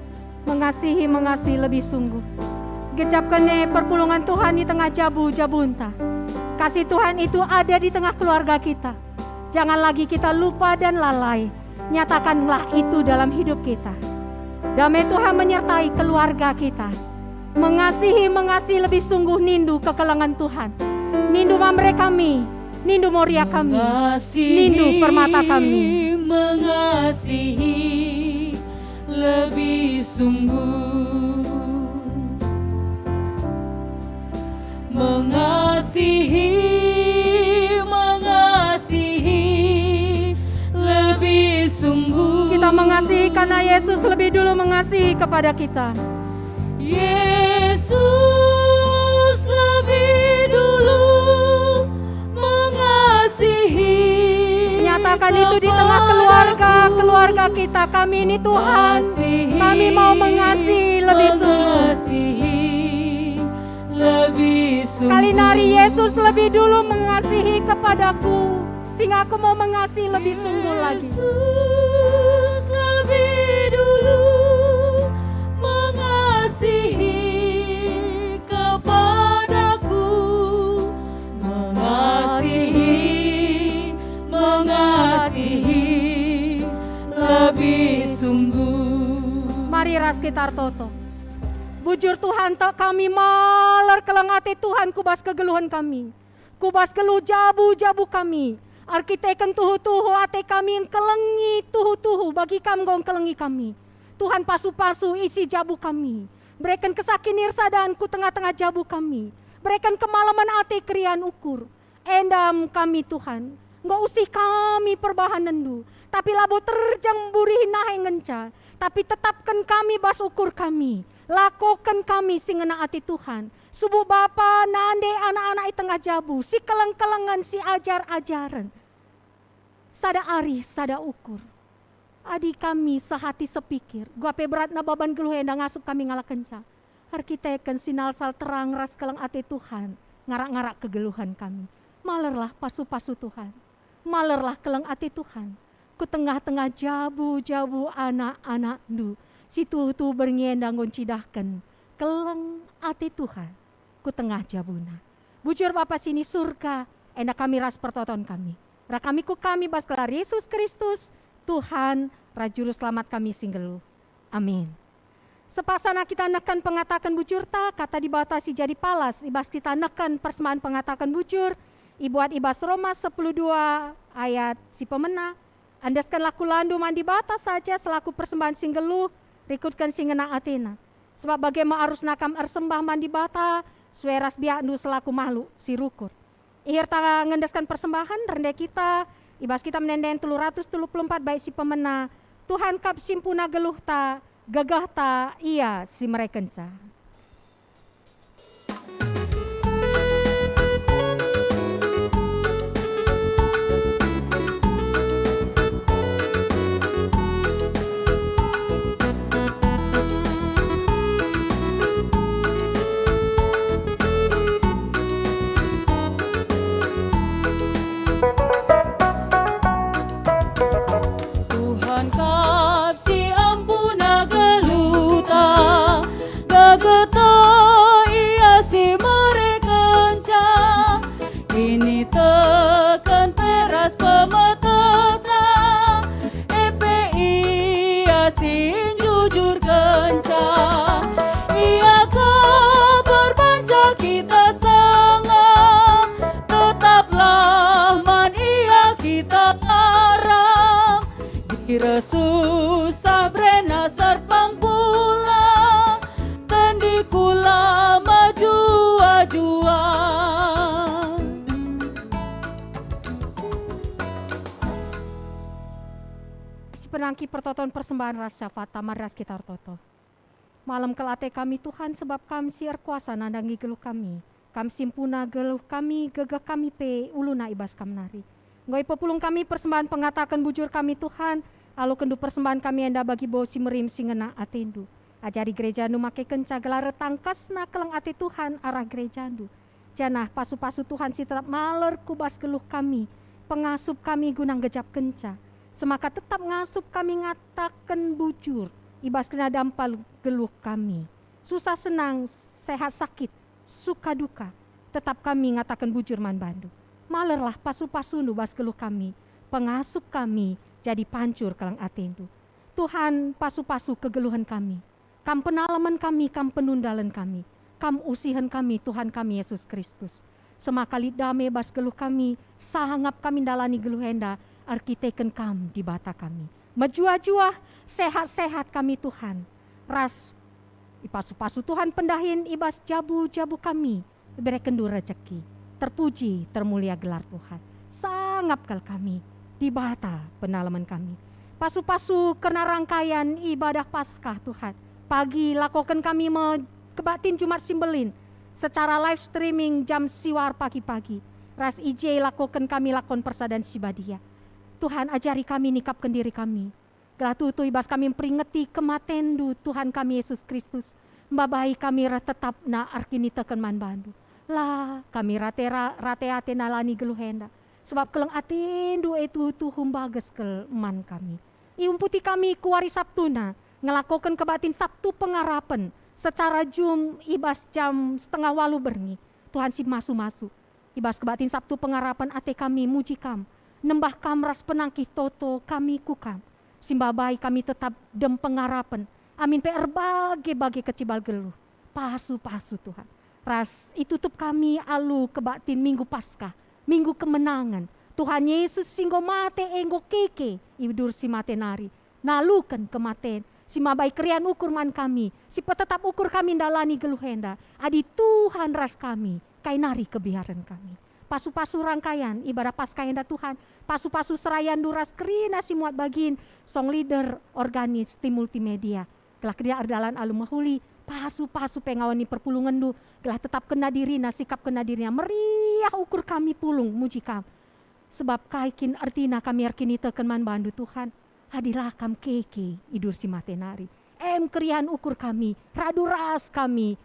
Mengasihi, mengasihi lebih sungguh. Gejapken e perpulungen Tuhan i tengah jabu-jabunta. Kasih Tuhan itu ada di tengah keluarga kita. Jangan lagi kita lupa dan lalai. Nyatakanlah itu dalam hidup kita. Damai Tuhan menyertai keluarga kita. Mengasihi, mengasihi lebih sungguh nindu kekelengen Tuhan. Nindu mamre kami, nindu moria kami, nindu permata kami. Mengasihi lebih sungguh. Mengasihi, mengasihi lebih sungguh. Kita mengasihi karena Yesus lebih dulu mengasihi kepada kita. Yesus lebih dulu mengasihi. Nyatakan itu di tengah keluarga, kepada keluarga kita. Kami ini, Tuhan, kami mau mengasihi lebih sungguh. Mengasihi lebih sungguh. Sekali nari, Yesus lebih dulu mengasihi kepadaku, sehingga aku mau mengasihi lebih sungguh lagi. Yesus lebih dulu mengasihi kepadaku, mengasihi, mengasihi lebih sungguh. Mari ras kita ertoto. Bujur Tuhan, tek kami malar keleng ate Tuhan ku bas kegeluhen kami, ku bas geluh jabu-jabu kami. Erkiteken tuhu-tuhu ate kami engkelengi tuhu-tuhu bagi Kam enggo engkelengi kami. Tuhan, pasu-pasu isi jabu kami. Bereken kesakinirsadan ku tengah-tengah jabu kami. Bereken kemalemen ate keriahen ukur. Enda me kami, Tuhan, enggo usih kami perbahanenNdu, tapi labo terjeng mburihi nahe ngenca, tapi tetapken kami bas ukur kami. Lakoken kami si ngena ate Tuhan. Subuk bapa nande anak-anak i tengah jabu, si keleng-kelengen, si ajar-ajaren. Sada arih, sada ukur. Adi kami sehati sepikir, enggo pe beratna baban geluh enda ngasup kami ngalakenca. Erkiteken sinalsal terang ras keleng ate Tuhan, ngarak-ngarak kegeluhen kami. Malerlah pasu-pasu Tuhan. Malerlah keleng ate Tuhan. Ku tengah-tengah jabu-jabu anak-anakNdu, si tuhu-tuhu berngi enda enggo ncidahken keleng ate Tuhan ku tengah jabuna. Bujur Bapa si ni Surga, enda kami ras pertoton kami. Rah kami ku kami bas gelar Yesus Kristus, Tuhan ras Juru Selamat kami si nggeluh. Amin. Sepaksana kita nehken pengataken bujurta, Kata Dibata si jadi palas i bas kita nehken persembahen pengataken bujur, ibuat i bas Roma sepuluh dua ayat si pemena, "Endeskenlah kulandu man Dibata saja selaku persembahen si nggeluh, rikutken si ngena ateNa. Sebab bage me arusna kam ersembah man Dibata sue ras biakndu selaku mahluk si rukur." Ihirta ngendesken persembahen, rende kita, i bas Kitab Ende-enden telu ratus telu puluh empat bait si pemena, "Tuhan kap simpuna geluhta, gegehta Ia si merekenca." Tuhan kap si ampuna geluhta, gegehta Ia si merekenca. Kiniteken pe ras pemetehta, e pe Ia si njujurkenca. Ia kap erbanca kita sanga, tetaplah man Ia kita arah. Dire susah berena serpang kula, tendi kula mejua-jua. Si penangki pertoton persembahen ras syafaat, mari ras kita ertoto. Malem kal ate kami, Tuhan, sebab Kam si erkuasa nandangi geluh kami. Kam simpuna geluh kami, gegeh kami pe uluna i bas Kam nari. Enggo ipepulung kami persembahen pengataken bujur kami, Tuhan, alokenNdu persembahen kami enda bagi bau si merim si ngena ateNdu. Ajari gerejaNdu makekenca gelah ertangkasna keleng ate Tuhan arah gerejaNdu. Janah pasu-pasu Tuhan si tetap maler ku bas geluh kami, pengasup kami guna nggejapkenca, semaka tetap ngasup kami ngataken bujur i bas kerina dampa geluh kami. Susah senang, sehat sakit, suka duka, tetap kami ngataken bujur man bandu. Malerlah pasu-pasundu bas geluh kami, pengasup kami jadi pancur keleng atendu. Tuhan, pasu-pasu kegeluhen kami. Kam penalemen kami, Kam penundalen kami, Kam usihen kami, Tuhan kami Yesus Kristus. Semaka lit dame bas geluh kami, sangap kami ndalani geluh enda, erkiteken Kam Dibata kami. Mejuah-juah, sehat-sehat kami, Tuhan. Ras ipasu-pasu Tuhan pendahin i bas jabu-jabu kami, iberekenNdu rejeki. Terpuji, termulia gelar Tuhan. Sangap kal kami, Dibata penalemen kami. Pasu-pasu kerna rangkaian ibadah Paskah, Tuhan. Pagi lakoken kami me kebaktin Jumat si Mbelin secara live streaming jam siwar pagi-pagi. Ras i je lakoken kami lakon persadan si badia. Tuhan, ajari kami nikapken diri kami. Gelah tuhu-tuhu i bas kami mperingeti kematenNdu, Tuhan kami Yesus Kristus, mbabai kami reh tetapna erkiniteken man bandu. La kami rate ra-, rate ate nalani geluh enda, sebab keleng atendu e tuhu-tuhu mbages kal man kami. Iumputi kami ku wari Sabtuna, ngelakoken kebaktin Sabtu Pengarapen secara Zoom i bas jam setengah waluh berngi. Tuhan si masu-masu. I bas kebaktin Sabtu Pengarapen ate kami muji Kam, nembah Kam ras penangkih toto kami ku Kam. Si mbabai kami tetap dem pengarapen, amin pe erbage-bage kecibal geluh. Pasu-pasu Tuhan. Ras itutup kami alu kebaktin Minggu Paskah, Minggu Kemenangen, Tuhan Yesus si enggo mate e enggo keke i dur si mate nari, naluken kematen, si mabai keriahen ukur man kami, si petetap ukur kami ndalani geluh enda. Adi Tuhan ras kami, kai nari kebiaren kami. Pasu-pasu rangkaian ibadah Paskah enda Tuhan, pasu-pasu serayanNdu ras kerina si muat bagin, song leader, organis, tim multimedia. Gelah kerina erdalan alu mehuli, pasu-pasu pengawa ni perpulungenNdu, gelah tetapkenna dirina, sikapkenna dirina, meriah ukur kami pulung muji Kam. Sebab kai kin ertina kami erkiniteken man bandu, Tuhan? Adi la Kam keke i dur si mate nari. Em keriahen ukur kami, radu ras kami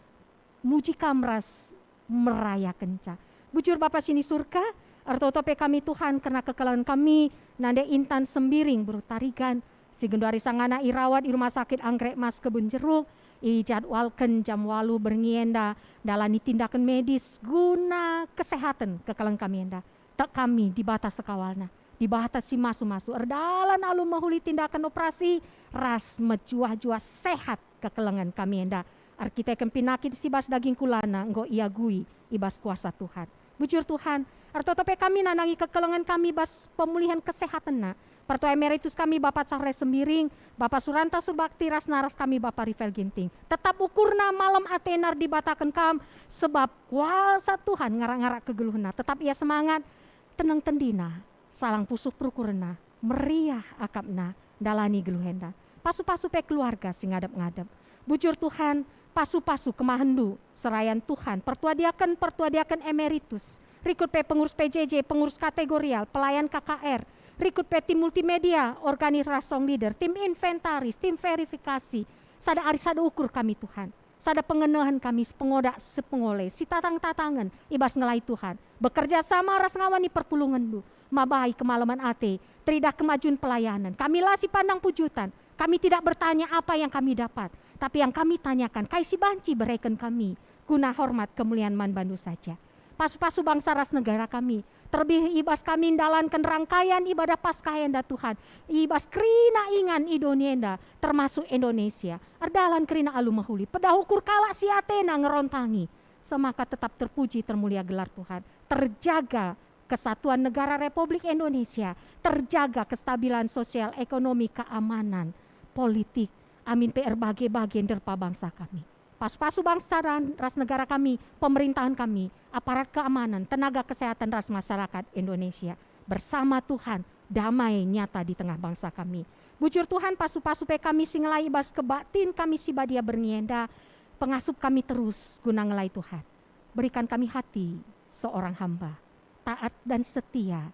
muji Kam ras merayakenca. Bujur Bapa si ni Surga, ertoto pe kami, Tuhan, kerna kekelengen kami, nande Intan Sembiring, Beru Tarigan, si genduari sangana irawat i Rumah Sakit Anggrek Mas Kebun Jeruk, ijadwalken jam walu berngi enda, ndalani tindaken medis guna kesehaten kekelengen kami enda. Tek kami, Dibata sekawalna, Dibata si masu-masu, erdalan alu mehuli tindaken operasi, ras mejuah-juah sehat kekelengen kami enda. Erkiteken penakit si bas daging kulana enggo iagui i bas kuasa Tuhan. Bujur Tuhan, ertoto pe kami nandangi kekelengen kami bas pemulihen kesehatenna. Pertua emeritus kami Bapa Charles Sembiring, Bapa Suranta Surbakti ras naras kami Bapa Rivel Ginting. Tetap ukurna malem atena erdibataken Kam, sebab kuasa Tuhan ngarak-ngarak kegeluhenna. Tetap ia semangat, teneng tendina, salang pusuh perukurenna, meriah akapna, ndalani geluh enda. Pasu-pasu pe keluarga si ngadep-ngadep. Bujur Tuhan, pasu-pasu kemahenNdu, serayan Tuhan, pertua diaken, pertua diaken emeritus, rikut pe pengurus P J J, pengurus kategorial, pelayan K K R, rikut pe tim multimedia, organis ras song leader, tim inventaris, tim verifikasi, sada ari sada ukur kami, Tuhan. Sada pengenehen kami sepengoda sepengole, sitatang-tatangen i bas ngelai Tuhan, bekerja sama ras ngawan i perpulungenNdu, mabai kemalemen ate, teridah kemajuan pelayanen. Kami la sipandang pujutan, kami tidak bertanya apa yang kami dapat, tapi yang kami tanyakan, kai si banci bereken kami guna hormat kemulian man bandu saja. Pasu-pasu bangsa ras negara kami, terlebih i bas kami ndalanken rangkaian ibadah Paskah enda, Tuhan, i bas kerina ingan i doni enda, termasuk Indonesia. Erdalan kerina alu mehuli, pedah ukur kalak si atena ngerontangi, semaka tetap terpuji termulia gelar Tuhan. Terjaga kesatuan negara Republik Indonesia, terjaga kestabilan sosial, ekonomi, keamanan, politik, amin pe erbage-bage nderpa bangsa kami. Pasu-pasu bangsa dan ras negara kami, pemerintahan kami, aparat keamanan, tenaga kesehatan ras masyarakat Indonesia. Bersama Tuhan, damai nyata di tengah bangsa kami. Bujur Tuhan, pasu-pasu pe kami si ngelai i bas kebaktin kami si badia berngi enda, pengasup kami terus guna ngelai Tuhan. Berikan kami hati seorang hamba, taat dan setia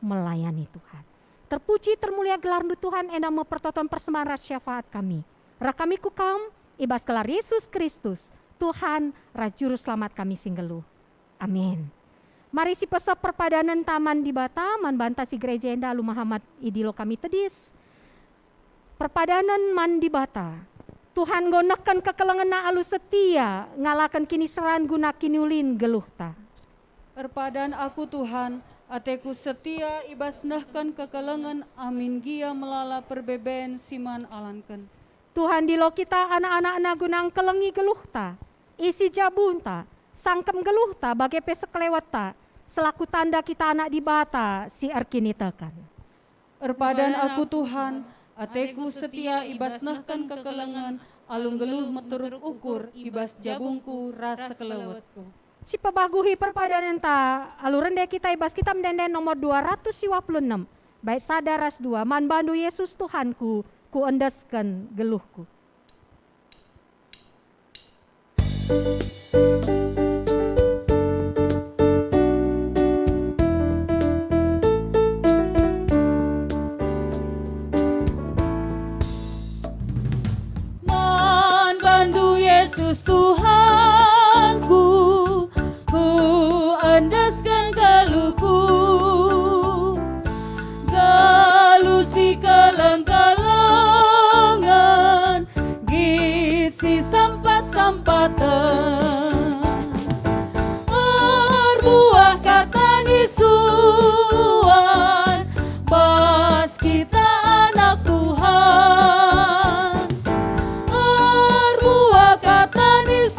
melayani Tuhan. Terpuji termulia gelarNdu Tuhan, enda me pertoton persembahen ras syafaat kami. Reh kami ku Kam, i bas gelar Yesus Kristus, Tuhan ras Juru Selamat kami si nggeluh. Amin. Mari sipeseh perpadanenta man Dibata, man banta si gereja enda alu mehamat idilo kami tedis. Perpadanen man Dibata. Tuhan enggo nehken kekelengenNa alu setia ngalaken kiniseran guna kiniulin geluhta. Erpadan aku, Tuhan, ateku setia i bas nehken kekelengen amin gia melala perbeben si man alanken. Tuhan, dilo kita anak-anakNa guna ngkelengi geluhta, isi jabunta, sangkep geluhta bage pe sekelewetta, selaku tanda kita anak Dibata si erkiniteken. Erpadan aku, Tuhan, ateku setia i bas nehken kekelengen alu nggeluh meteruk ukur i bas jabungku ras sekelewetku. Sipebaguhi perpadanenta alu rende kita i bas Kitab Ende-enden nomor dua ratus dua puluh enem, bait sada ras dua, "Man bandu Yesus Tuhanku, kuendesken geluhku." Man bandu Yesus Tuhanku, kuendesken geluhku. Geluh si keleng-kelengen, nggit si sempat-sempaten. Erbuah kata ni suan, bas kita anak Tuhan. Erbuah kata ni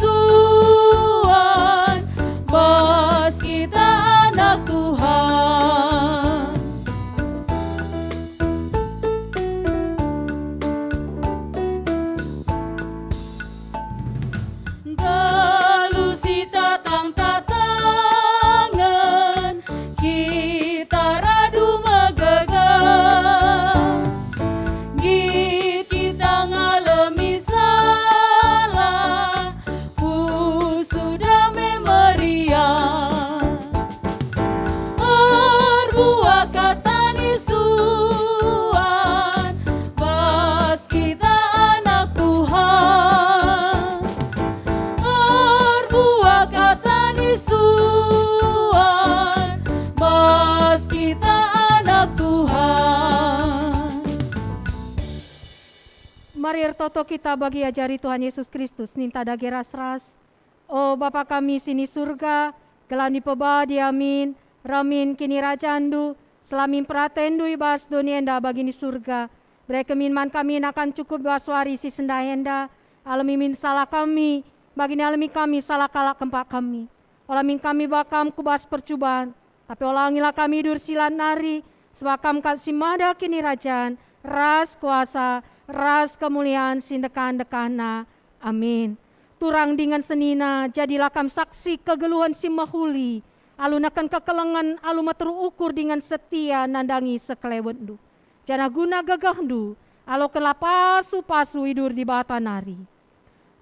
Mari ertoto kita bagi ajari Tuhan Yesus Kristus, ninta dage ras-ras. O Bapa kami si ni Surga, gelah ipebadi amin, remin kinirajanNdu, selamin peratenNdu i bas doni enda bagi ni Surga. Bereken min man kami nakan cukup i bas wari si sendah enda, alemi min salah kami, bagi ni alemi kami salah kalak kempak kami. Ola min kami ba Kam ku bas percuban, tapi olangilah kami idur si la nari, sebab Kam kap si mada kinirajan, ras kuasa, ras kemulian si ndekah-ndekahna. Amin. Turang dingen senina, jadilah kam saksi kegeluhen si mehuli, alu neken kekelengen, alu meteruk ukur dingen setia nandangi sekelewetndu. Janah guna gegehndu, alokenlah pasu-pasu idur Dibata nari.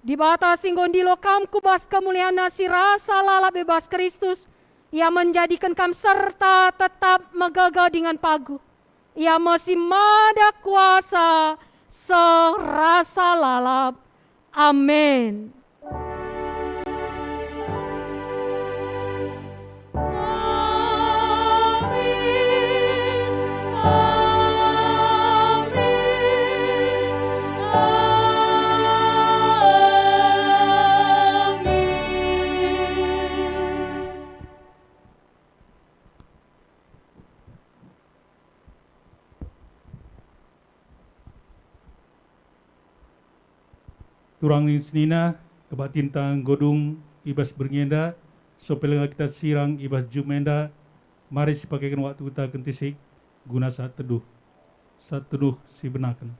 Dibata si enggo ndilo kam ku bas kemulianNa si rasa lalap i bas Kristus, Ia menjadiken kam serta tetap megegeh dingen paguh. Ia me si mada kuasa seh rasa lalap. Amin. Amin. Amin. Amin. Turang nina senina, kebaktinta enggo dung i bas berngi enda, so pe langa kita sirang i bas jum enda, mari sipakeken waktuta kentisik guna saat teduh, saat teduh si benaken.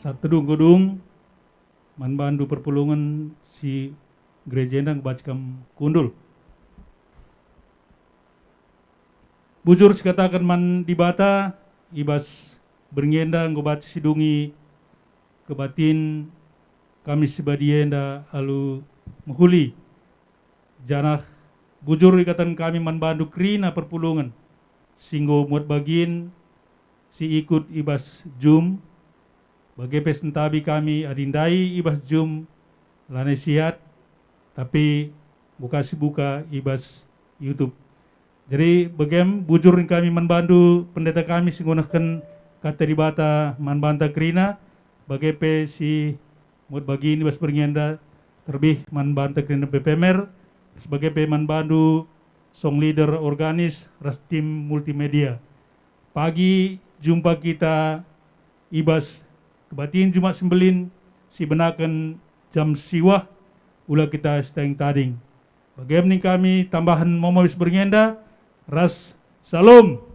Saat teduh enggo dung, man bandu perpulungen si gereja enda enggo banci kam kundul. Bujur sikataken man Dibata, i bas berngi enda enggo banci sidungi kebatin kami si badia enda alu mehuli. Janah bujur ikataken kami man bandu kerina perpulungen si enggo muat bagin, si ikut i bas jum, bage pe sentabi kami adi ndai i bas jum lanai siat, tapi buka sibuka i bas YouTube. Jadi, begem bujur kami man bandu, pendeta kami si enggo nehken Kata Dibata man banta kerina, bage pe si muat bagin i bas berngi enda, terlebih man banta kerina P P M R, bage pe man bandu song leader organis ras tim multimedia. Pagi jumpa kita i bas kebatin Jumat Sembelin si benaken jam siwah, ula kita sitading-tading. Bage me nina kami tambahen momo i bas berngi enda, ras Salom.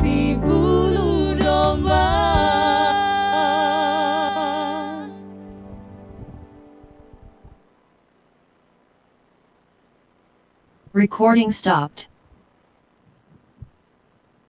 Bulu Domba. Recording stopped.